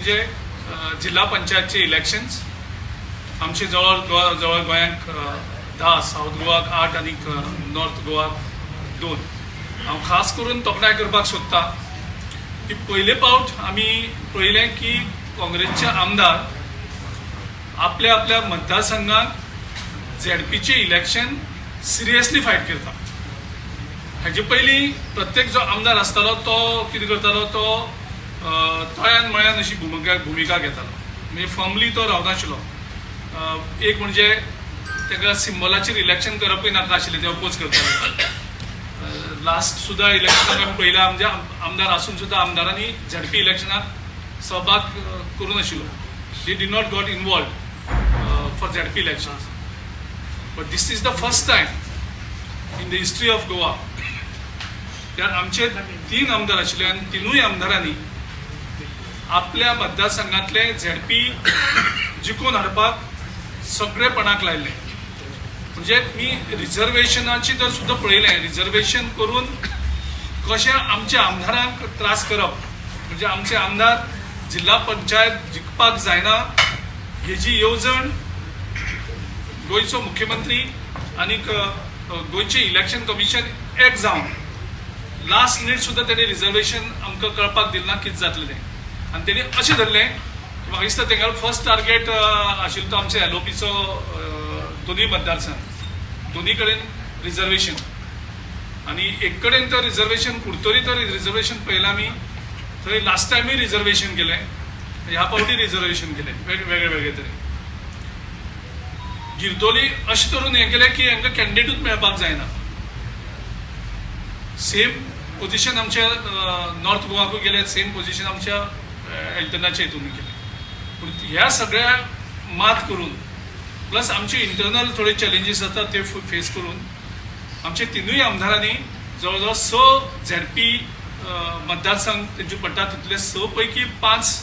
म्हणजे जिल्हा पंचायतचे इलेक्शन्स आमचे जवळ गोवा, जवळ गोंयांक 10, सावथ गोवाक 8 आनी नॉर्थ गोवाक 2. हांव खास करून तोखणाय करपाक सोदता की पयले पावट आमी पळयलें की काँग्रेसचे आमदार आपल्या आपल्या मतदारसंघात झेडपीचे इलेक्शन सिरियसली फायट करता. हाजे पयलीं प्रत्येक जो आमदार आसतालो तो कितें करतालो, तो तळ्यान मळ्यान अशी भुमिका घेतालो, म्हणजे फर्मली तो रावनाशिल्लो. एक म्हणजे ताका सिम्बॉलाचेर इलेक्शन करपूय नाका आशिल्लें, ते अपोज करताले. लास्ट सुद्दां इलेक्शनाक आमी पळयलां, म्हणजे आमदार आसून सुद्दां आमदारांनी झेडपी इलेक्शनाक सहभाग करूं नाशिल्लो. They did not got involved for ZP elections, but this is the first time in the history of Goa त्यात आमचे तीन आमदार आशिल्ले आनी तिनूय आमदारांनी आपल्या मतदारसंघातले झेडपी जिखून हाडपाक सगळेपणाक लायल्ले. म्हणजे मी रिझर्वेशनाची तर सुद्दां पळयलें, रिझर्वेशन करून कशें आमच्या आमदारांक त्रास करप, म्हणजे आमचे आमदार जिल्हा पंचायत जिखपाक जायना हेजी येवजण गोंयचो मुख्यमंत्री आनीक गोंयचें इलेक्शन कमिशन एक जावन लास्ट मिनीट सुद्दां तेणी रिझर्वेशन आमकां कळपाक दिलें ना कितें जातलें तें. आनी तेणी अशें धरलें की म्हाका दिसता तेंगेलो फर्स्ट टार्गेट आशिल्लो तो आमचे एलओपीचो दोनूय मतदारसंघ, दोनूय कडेन रिझर्वेशन. आनी एक कडेन तर रिझर्वेशन, कुडतरी तर रिझर्वेशन पळयलां आमी, थंय लास्ट टायमूय रिझर्वेशन केलें, ह्या फावटी रिझर्वेशन केलें वेगळे वेगळे तरेन. गिरदोली अशें तरून हें केलें की हांकां कॅन्डिडेटूच मेळपाक जायना. सेम पोझिशन आमच्या नॉर्थ गोवाकूय गेले, सेम पोझिशन आमच्या एल्टनाच्या हितून केलें. पूण ह्या सगळ्या मात करून, प्लस आमचे इंटरनल थोडे चॅलेंजीस आसतात ते फेस करून आमचे तिनूय आमदारांनी जवळ जवळ 6 झेडपी मतदारसंघ तेंचे पडटा, तितले 6 पैकी 5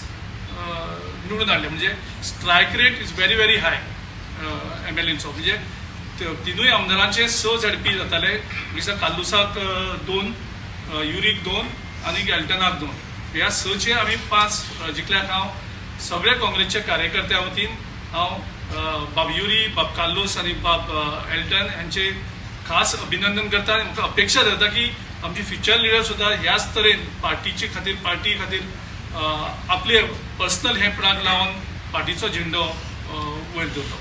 निवडून हाडले. म्हणजे strike rate is very very high एमएलएंचो. म्हणजे तिनूय आमदारांचे 6 झेडपी जाताले. म्हणजे कार्लुसाक 2, युरीक 2 आनी एल्टनाक 2. ह्या 6चे आमी 5 जिखल्याक हांव सगळे काँग्रेसच्या कार्यकर्त्या वतीन हांव बाब युरी, बाब कार्लोस आनी बाब एल्टन हांचे खास अभिनंदन करता आनी म्हाका अपेक्षा धरता की आमची फ्युचर लिडर सुद्दां ह्याच तरेन पार्टीचे खातीर, पार्टी खातीर आपले पर्सनल हें पणाक लावन पार्टीचो झेंडो वयर दवरतलो.